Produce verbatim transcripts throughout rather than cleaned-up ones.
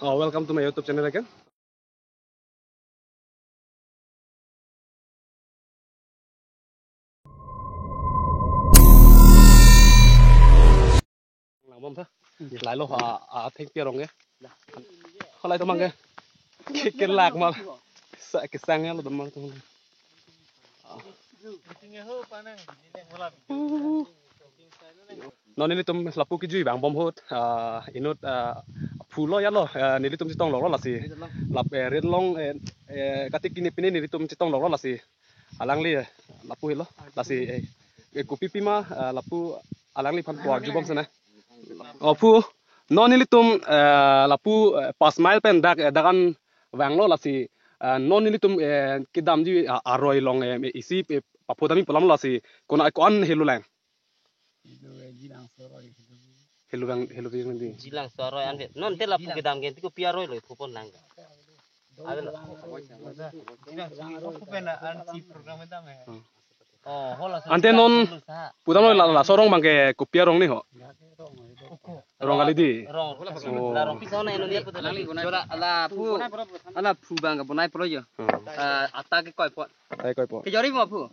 Oh, welcome to my YouTube channel again. Langbom tha. Lailo ha, a thengpi arong ke. Halai tomang ke. Ke, kelak ma. Sa kesang ya lo tomang tomang. Non nelitum lapu kejui vangbom ahut, ah, inut, ah, phu lo ya lo, ah, nelitum chetong lok lo lasi. Lap, eh, rit along, eh, eh, katik kini pini nelitum chetong lok lo lasi. Alangli, eh, lapu helo, lasi, eh, eh, kopi pima, ah, lapu alangliphan po-arjubom sena. O phu, non nelitum, eh, lapu, eh, pas mile pen dak, eh, dak an vanglo lasi, eh, non nelitum, eh, kedamji, ah, aroi along, eh, isi, eh, paphodamji pu alam lasi, kona ko-an helo lang. Helo, eh, Jilangso aroi helo. Helo vang, helo vang di. Jilangso aroi an vet. Non te lapu kedam ke, ti kopi aroi lo, phu pon lang. Ave lo. Phu pen an si program dam he. Hmm. Oh, hola. Ante non pudam lo la, laso arong abang ke kopi arong ni ho. Rong kali di. Rong. Oh. La rong pisa na eno ni. Alangli bonai. Jola ala phu. Ala phu abang ke bonai pro jo. Hmm. Ah, ata ke koi po. Ata ke koi po. Kejori mo phu.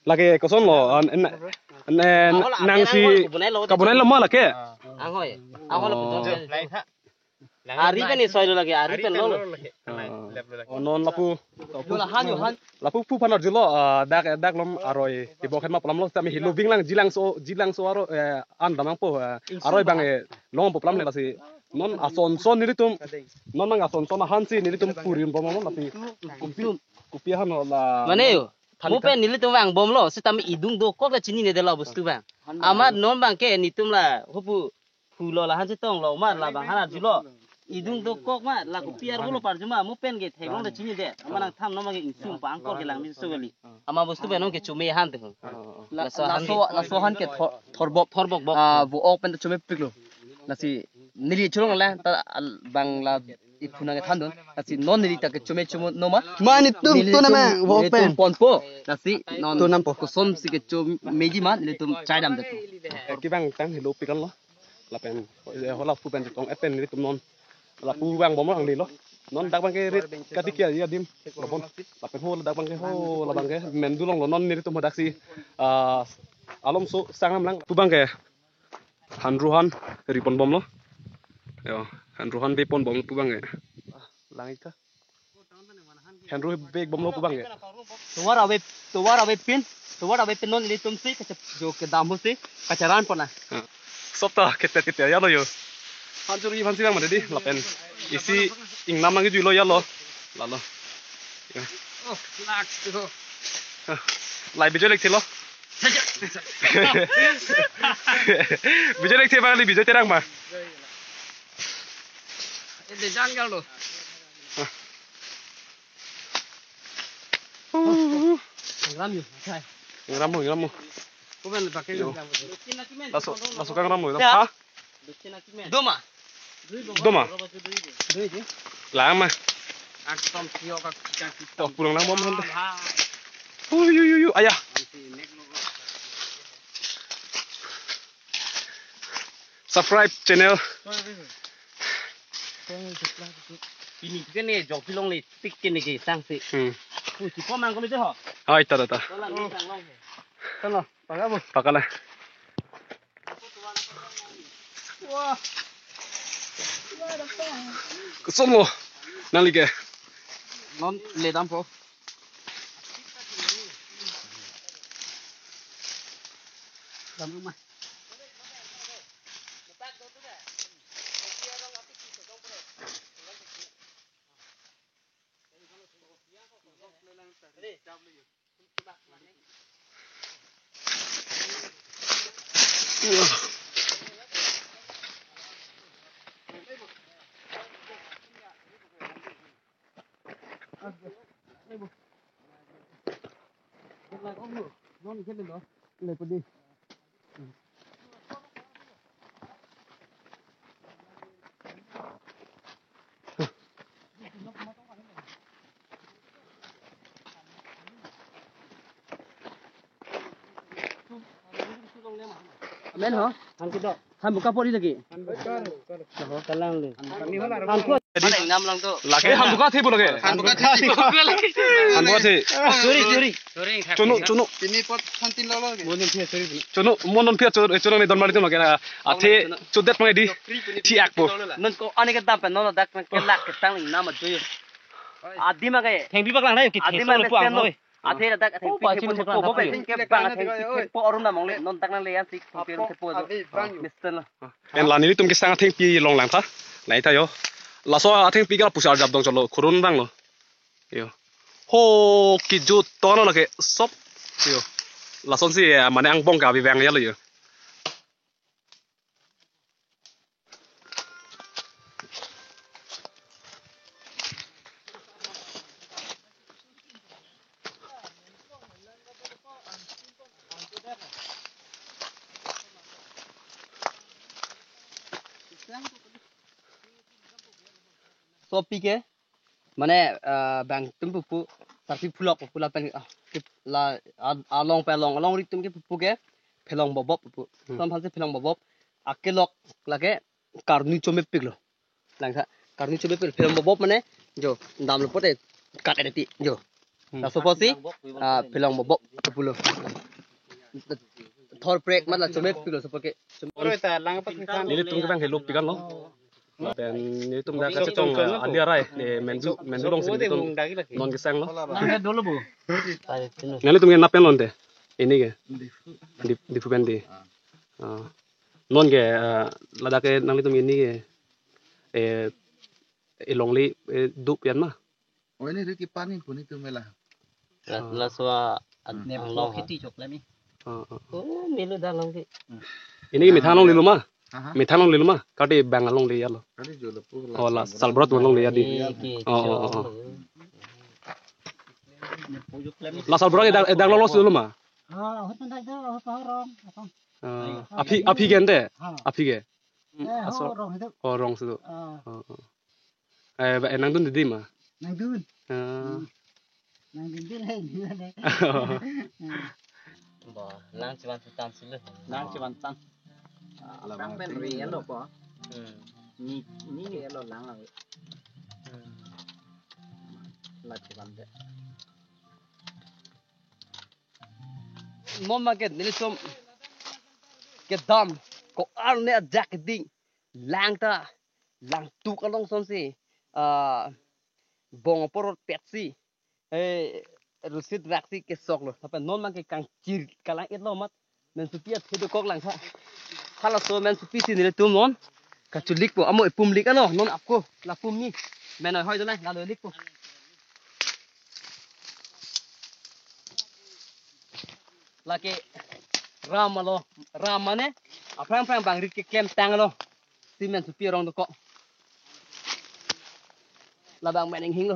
Lake koson lo, an, an, an, an, ahola nang ate si nang hoi, kabonai lo, kabonai lo ma lake? Ang hoi. Ahola. Oh. Pujon. Ari pen ni soi lo lake, ari pen lo. Ah. Oh, non lapu. Jola han jo han. Lapu phu aphan arjulo, ah, dak, dak along aroi. Tibok hen ma pu alam lo, tame helo ving lang, Jilangso, Jilangso aroi, eh, an dam nangpo, eh, aroi abang, eh, longpo pu alam le lasi. Non ason son nelitum, non nang ason son ahan si nelitum puri un bom lo lasi. Kopi, kopi ahan lo la. Mane yo. Mo pen nelitum vangbom lo, sitame idung dokok la chinine det la bostu abang. Amat non abang ke nelitum la hopu phu lo la han chetong lo, amat labang han arjulo. Idung dokok ma, la kopi arvo lo parju ma, mo pen ke theklong la chinine det. Amat nangthan non abang ke ingsum pangkor ke langme so kali. Amat bostu pen non ke chome han te. La, laso han, laso han ke thor, thorbok. Thorbok bok. Ah, vo-ok pen ta chomepik lo. Lasi neli cholong la ta al-, abang la iphu nangthandun. Lasi non neli ta ke chome chome no ma. Ma nelitum, nelitum tu nama, vo-ok pen. Nelitum ponpo. Lasi non tu nampo. Koson si ke chomeji ma nelitum chai dam det. Kevang tang helo pik an lo. Lapen, eh, hola phu pen chetong et pen nelitum non. Lapu vangbom alangli lo. Non dak abang ke rit katik ya, ya dim. Lapon. Lapen ho dak abang ke ho, la abang ke mendu long lo non nelitum ho dak si. Ah, alom so sangam lang. Pu abang ke. Hanru han ri pon bom lo. Yo, hanru han ve pon bom pu abang ke. Lang ik tha. Hanru ve bom lo pu abang ke. Tovar ave, tovar ave pin, tovar ave pin non nelitum si, kacha-, jo kedam ho si, kacharan pon na. Ah. Sop ta, kete, kete, ya lo yo. Hanru ri aphan si abang made di, lapen. Isi ingnam nangkejui lo ya lo. La lo. Ya. Oh, lak tu. Ah. Lai bijoi lek thilo. Bijoi lek thi abang li bijoi terang ma. Ede jang jang lo. Ah. Ingram yo, sai. Ingram mo, ingram mo. Ko ben pakai. Yo. Ingram mo. Laso, laso ka ingram mo. Ya. Ha? Doma. Doma. Doi di. Lama. Aksom sio ka kita kita. Tok pulang lang bom hande. Ah, ah. Uy, uy, uy, uy. Aya. Subscribe channel. Pini ke ne jok pilong le tik ke ne ke sangsi. Hmm. Ku si pom nang ko le ho. Hai, ta, ta, ta. Ko la ni sang long he. Sana, pakai apa? Pakai lah. Wah. Koson lo. Nangli ke. Non le dampo. Dam ma. Amen ho? Hang kidok. Hambuka pori lagi. Kalang le. Hambuka. Ada yang nam lang tu. Lagi hambuka thi bu lagi. Hambuka thi. Hambuka thi. Sorry, sorry. Sorry. Chunu, chunu. Ini pot santin lolo lagi. Mo non phi a chor, eh, chunu ne don mari tu lagi na. Athe chudet mari di. Thi ak bu. Non ko ane ke dam pen non dak ke lak ke tang ning nam aju. Adi ma ke. Thengpi bak lang dai ki. Adi thengpi ma so le puang sen lo. Oi. Athe ladak athe. Oh, pi pachin thepo bak thepo lang bo dak pen ke bang athe thepo arum na mong le non tak nang le yan si thepo thepo do. Mister lo. En la nelitum kesang athengpi long lang tha. Nai tha yo. Laso athengpi ke la pusi arjap dong cholo khurun bang lo. Yo. Ho kijut tono lake sop. Yo. Lason si, eh, mane angbong ke abi vang ya lo yo. Sopi ke? Mane, ah, bang tum pupu, sarpi phulok pupu lapen, ah, kip-, la, a-, along pe along, along ri tum ke pupu ke, phelong bobop pupu. Hmm. Som phansi phelong bobop, akelok lake karnu chomepik lo. Langtha, karnu chomepik, phelong bobop mane, jo, dam lo pote, kat edeti, jo. Hmm. Laso apotsi, ah, phelong bobop pupu lo. Thor prek mat la chomepik lo, sopo ke. Nelitum ke bang helo pikan lo. Lapen nelitum dak kachetong, eh, ali arai, eh, mendu, mendu long si nelitum non kesang lo. Nang dolo bu. Nelitum ke nap pen lo te. Ini ke. Di, di pen di. Ah. Non ke, eh, ladak ke nanglitum ini ke. Eh, elongle, eh, dup yan ma. Oh, ini Ricky Pani pun itu mela. La, ah, laso a-, hmm, anglong ha. Kheti chok lami. Ah, ah. Oh, melu dalong ki. Ini ke methang longle lo ma? Aha. Methang longle lo ma? Kati bang longle ya lo. Kati jo lo pu la. Oh, la Salbrot longle ya di. Iya, ki. Oh, oh, oh, oh. Chok. La Salbrot ke dak, dak lo lo su lo ma? Ah, hot dak do, hot rong, apa? Ah, aphi, aphi ke ante? Ah. Aphi ke? Eh, aso. Ho rong itu. Oh, rong su. Ah. Oh, oh. Eh, ba, eh, nangdun didi ma? Nangdun. Ah. Hmm. Nangdun dun hai, dun hai. Bo, nang chivan sutan sulu. Nang chivan tan. Alang bang pen ri elo po. Hmm. Ni, ni elo lang lang. Hmm. La chivan de. Mo ma ke nelitum kedam ko-an ne ajak ding. Langta, langtuk along sonsi, ah, bong porot petsi, eh, rusit raksi kesok lo. Tapi non mang ke kangchir kalang-et lo mat, mensupi athe dokok langtha. Halaso mensupi si nelitum non, kachulik po, amo epum lik ano, non apko, la pum ni, menoi hoi do na, la do lik po. Lake ram alo, ram mane, aphrang phrang bang rit keklem tang alo. Si mensupi arong dokok. Labang men inghing lo.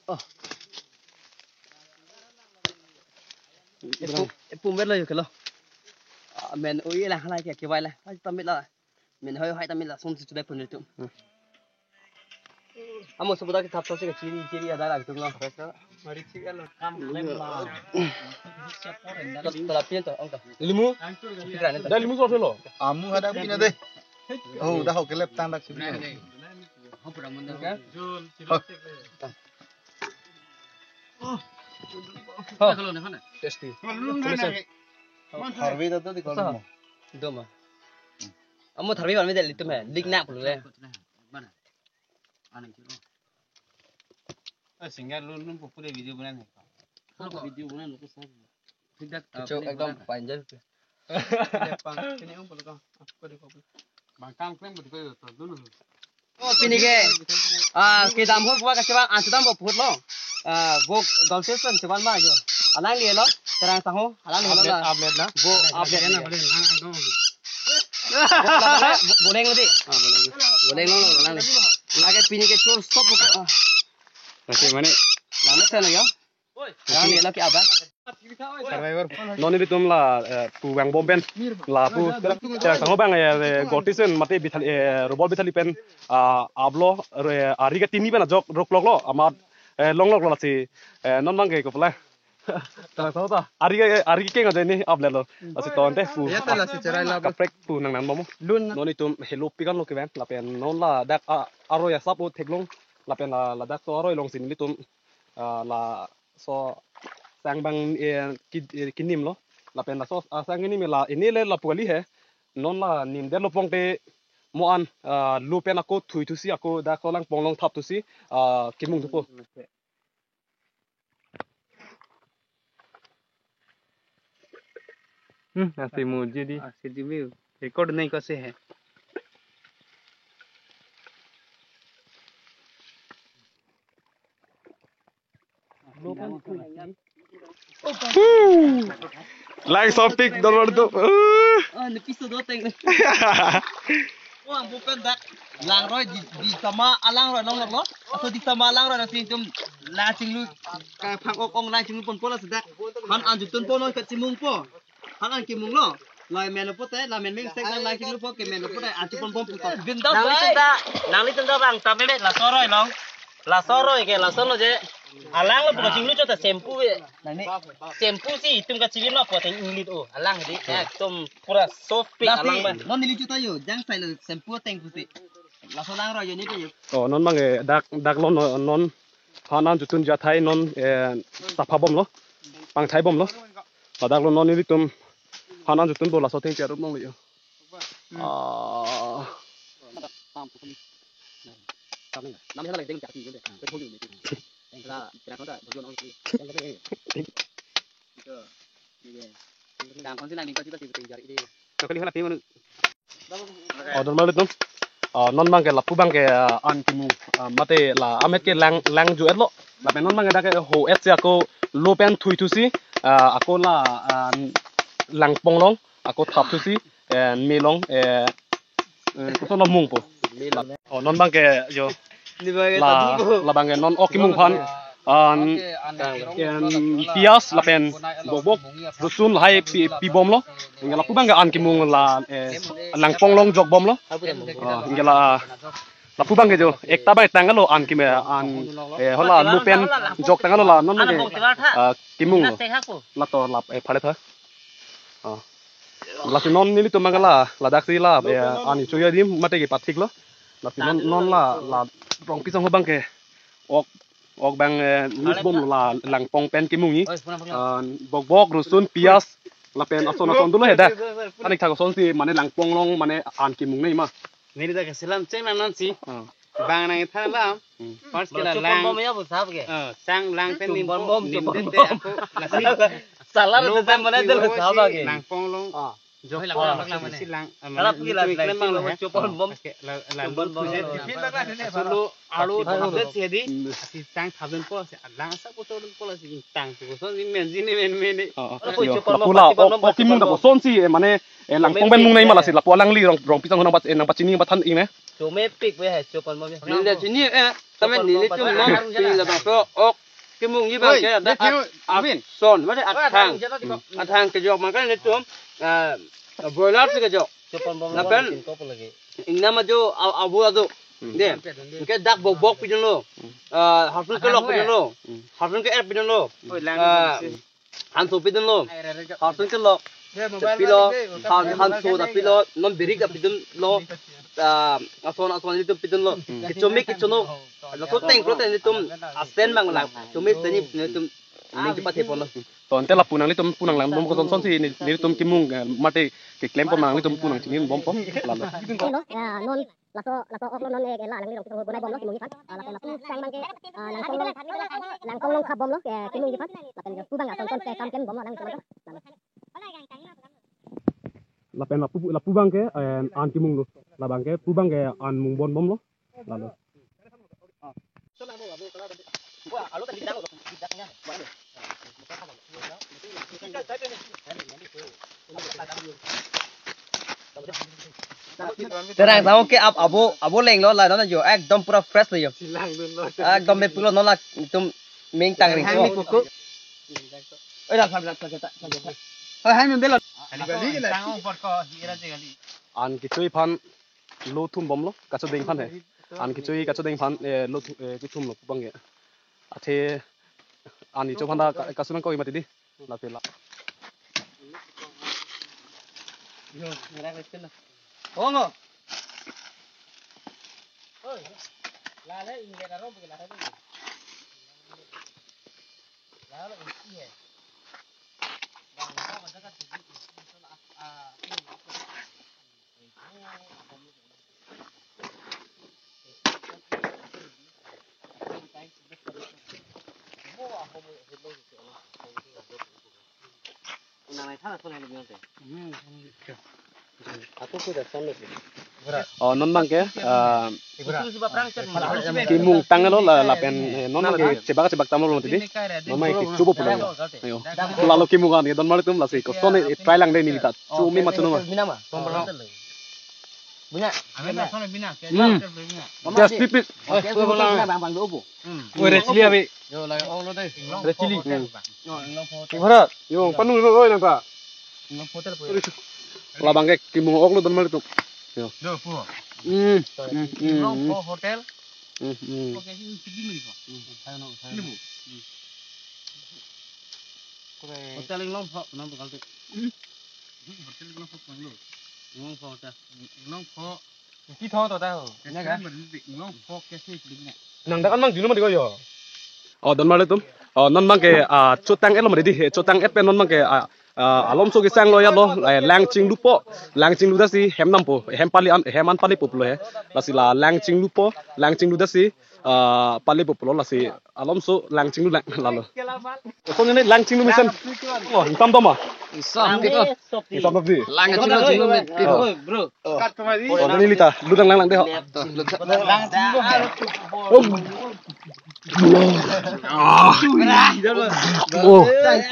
Oh. Epu, epu mer lo yo kelo. Ah, men ui la halai ke kevai la. Hai tamit la. Men hoi hoi tamit la sonsi chudai pun nelitum. Hmm. Amo sopo dak thap thap si kachiri chiri ada lagi tum lo. Mari chiri alo kam klem la. Tala pin to, ongka. Limu? Pin ane to. Dah limu so lo. Amu ada pin ada. Oh, dah ho kelep tang dak sini. Ho pura mundur kan? Ho. Ho. Testing. Harvey dah tu di kalau mau. Doma. Amo tharvi ban me del itum he, lik nak pulu le. Mana? Anang kilo. Eh, singa lu lu pupule video bulan he. Video bulan lu ko sa. Tidak. Kacau ekdom panjang. Pang kini um pulu ko. Apa di ko? Bang kam klem betul betul dulu. Oh, pini ke, ah, kedam ho buat kacabang, ah, sedang buat put lo. Ah, bo golfes pen cuman mah jo. Alang liye lo, terang tahu, alang liye lo. Update, lah. Update na. Bo update na. Bo, boleng lo di. Ah, boleng. Boleng lo, boleng lo. Lagi pini ke chor stop buka. Ah. Masih mana? Lama sana ya. Alang liye lo ke apa? Survivor. Non nelitum la, eh, pu vang bom pen. La pu, eh, tangho bang, eh, eh, goti sen mate bithali, eh, rubol bithali pen, ah, aplo, eh, ari ke tini pen ajok roklok lo, amat, eh, longlok lo lasi, eh, non bang ke kopla. Tara tahu ta? Ari ke, ari ke nggak jadi nih upload lo. Lasi ton te pu. Ya, ta lasi cherai la. Kaprek pu nang nan momo. Lun. Non itum hello pikan lo kevan. Lapen non ladak a, aroi asap o theklong. Lapen la, ladak so aroi alongsi nelitum, ah, laso sang abang, eh, ki, eh, kinim lo. Lapen laso, ah, sang kinim la ini le lapu kali he. Non la nimdet lo pong te mo an, ah, lo pen ako thui thusi ako dak so langpong along thap thusi, ah, kimung thupo. Hmm, ऐसे मुझे दी। ऐसे दी भी रिकॉर्ड नहीं कैसे है? Langsopik, nomor tu. Uh. Ah, nepi so do teng. Wah, bukan dak. Langroi di, di sama alangroi long lo. Atau di sama alangroi nasi itum la chinglu, ka phang ok ong la chinglu ponpo la sedak. Han an jutun po non kachimung po. Han an kimung lo. Lai men lo pote, la men meng sek la chinglu po ke men lo pote, an chipon pon po. Binda nanglitum bai. Da, nanglitum da bang tabe la soroi long. La soroi ke la sono je. Alang lo pura chinglu chota shampoo be. Nang ni shampoo si itum kachinglu na po teng inglit o. Alang di ekdom pura soft pik alang ba. Non neli chota yo, jang sai lo shampoo teng pusi. Laso langroi yo ni pe yo. Oh, non abang, eh, dak, dak lo non, non. Han an jutun jathai non, eh, sapha bom lo. Pangthai bom lo. Ladak lo non nelitum han an jutun po laso thengpi arup long lo yo. Ah. Oh, normal itum. Ah, non abang ke lapu abang ke, ah, an kimung, ah, mate la amet ke lang, lang ju-et lo. Lapen non abang ke dak ke ho-et si ako lo pen thui thusi, ah, ako la, ah, langpong along ako thap thusi, eh, me along, eh, eh, koson lo mungpo. Oh, non abang ke yo. La, la abang ke non ok kimung aphan, an, em, pias lapen bokbok, rosun lahai pi, pi bom lo. Anke lapu abang ke an kimung la, eh, langpong along jok bom lo. Ah, anke la, lapu abang ke yo, ekta abang tang lo an kimung, an, eh, hala lo pen jok tang lo la, non abang ke, ah, kimung lo. La to lap, eh, phalet ha. Ah. Lasi non nelitum abang ke la, ladak si la, eh, an choi adim mate kepathik lo. Lasi non, non la, la Rongpi Sangho abang ke. Ok, ok abang, eh, news bom la langpong pen kimung ni. Ah, bokbok, rosun, pias, lapen ason ason dolo he dak. Anik thak asonsi mane langpong along mane an kimung nei ma. Neli dak selam cheng nang non si. Ah. Bang nangthan alam. Hmm. First ke la lang. Chupon bom ya bu sab ke. Eh, sang lang pen nim bom, bom, nim chupon te bom. Ako lasi. Salah lo lo bang mana lo dulu sab ke. Langpong along. Ah. Jok lang, lang, lang, lang, si lang, eh, salah mane pagi la, nim lang, klem bang lo, lang, he. Chupon bom. Oke, la, la, chupon bom. Lo, solo, alo, thap si di. Hmm. Si sang thap dunpo, si lang sa ko thap dunpo la si tang ko son si men si ni men men ni. Oh, oh. Alo ko yo, chupon bom, lapu la, pati bom, oh, bom, oh, kimung chupon da bom. Kosonsi, eh, mane, eh, langpong pen mung nei ma lasi lapu alangli Rong, Rongpi Sangho nang pat, eh, nangpachini pathan ingne. Chomepik we hai chupon bom ya. Neli chini, eh, tame nelitum non pi labangso ok kimung ji abang ke ada ason, mane athang. Athang kejok makan nelitum, eh, broiler si kejok. Chupon bom lapen ingna majo abu ado. Hmm. De. Anke dak bokbok pidun lo. Hmm. Eh, harsun kelok pidun lo. Hmm. Harsun ke-er pidun lo. Eh, hanso pidun lo. Harsun kelok. Pilo, han, hanso ta pilo, non birik ta pidun lo. Ah, ason, ason nelitum pidun lo. Kechomi kechono. Laso teng pro teng nelitum asen bang la. Chomi seni nelitum ning chepathe pon lo. To ante lapu nanglitum pu nanglang bom kosonsi neli, nelitum kimung, eh, mate keklem pon nanglitum pu nangchini bompo. Lalo. Hello, ya, non laso, laso ok lo non, eh, la alangli Rongpi Sangho bonai bom lo kimung ji aphan. Ah, lapen lapu sang abang ke, ah, langpong along, langpong along khap bom lo, eh, kimung ji aphan. Lapen pu abang ason ason ke kam klem bom lo nang. Lapen lapu, lapu abang ke, eh, an kimung lo. Labang ke pu abang ke an mung bon bom lo. Lalo. Terang tahu ke ap abo, abo leng lo la non yo ekdom pura fresh lo yo. Ekdom me pulo non la itum meng tang ring ko. Oi la la la la. Oi hai men belo. An kechui aphan lo thum bom lo, kachodeng aphan he. An kechui kachodeng aphan, eh, lo thu, eh, kethum lo pu abang ke. Athe Ani chophan ta ka-, kasunang koi mati di. Lapen la. Yo, ngerak lesen lo. Ongo. Oi. Lale ingge daro bagi lale. Lale ingge. Bang, bang, bang, bang, ah, ah, Oh, non abang ke, ah, kemung tanglo la, lapen, eh, non abang ke chebak chebak damlo mati di. Non abang ke kechopo pulo. Ayo. Lalo kemung an ke don marli atum lasi koson, eh, try lang de neli ta. Chumi ma chunuma. Bina ma? Bina. Hmm. Bina. Gas pipis. Bang, bang, bang, bang. Oi, red chilli ave. Yo, lagi onglo dei. Red chilli. Hmm. Yo, inglong pho. Bharat. Yo, panu lo oi nang ta. Inglong pho hotel pho. Labang ke kemung oklo don marli atum. Yo. Do pho. Hmm. Hmm, hmm, Inglong hmm. Pho hotel. Hmm, hmm. Oke, ini segi meri ko. Hmm. Saya no, saya. Ini no. Bu. Hotel inglong pho, nang bekal tu. Hmm. Hotel inglong pho, nang lo. Inglong pho hotel. Inglong pho. Ki thong to ta ho. Nya ga? Nang dak an mang dino mati ko yo. Oh, don marli atum. Oh, non abang ke, ah, chotang-etlo mati di. Chotang-et pen non abang ke, ah, ah, alomso kesang lo ya lo. Eh, lang chinglupo. Lang chinglu dasi hem dampo. Hem pali an, hem an palipo pulo he. Lasi la lang chinglupo. Lang chinglu dasi, ah, palipo pulo lasi alomso lang chinglu lang lalo. Koson ini lang chinglu mesen. Oh, ingsam doma. Ingsam doma. Ingsam doma di. Lang chinglu chinglu met. Oh. Bro. Oh, ini lita, lutang lang lang deh. To, lutang. Oh. Oh.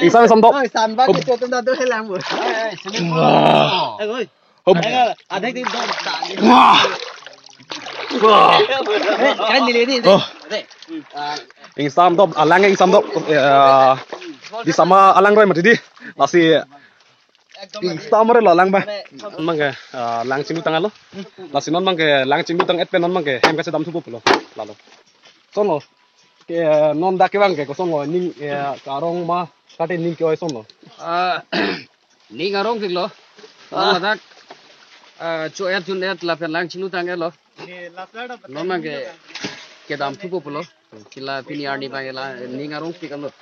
Ingsam, ingsam dok. Oi, samba ke chotum dadu helang bu. Hop. Ada di dong. Wah. Wah. Kan nilai ni. Oh. Ingsam dok, alang ingsam dok. Ya. Di sama alang roi mati di. Lasi Ingsam re lo lang ba. Non abang ke, ah, lang chinglutang-etlo. Lasi non abang ke lang chinglutang-et pen non abang ke hem kachedam thupo pulo. Lalo. Sonlo. Ke non dak ke abang ke kosonlo ning, eh, karong ma kate ning ke-oi sonlo. Ah, ning arong piklo. Non ladak, ah, cho-et jun-et lapen lang chinglutang-etlo. Non abang ke kedam thupo pulo. Sila pini arni abang ke la ning arong pik-etlo.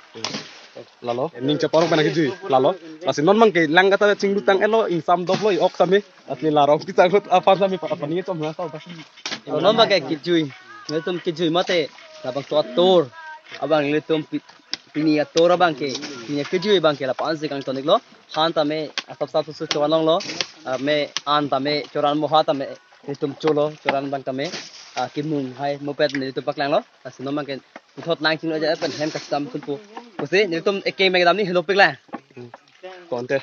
Lalo, ning chaparong pen kejui. Lalo, lasi non abang ke lang kata chinglutang-etlo, ingsam doplo, i-ok sami. Asli la rong kechanglut aphan sami pa, aphan ni chom na sa pa. Non abang ke kejui. Nelitum kejui mate, labangso ator. Abang nelitum pi-, pini ator abang ke, pini kejui abang ke lapu-an si kangton-iklo. Han tame, asap sap su choran longlo. Ah, me an tame, choran moha tame. Nelitum cholo, choran abang tame, ah, kemung hai mopet nelitum paklanglo. Lasi non abang ke puthot lang chinglu aja pen hem kachedam thupo. Pusi nelitum ekeng abang kedam ni helo piklang. Konte.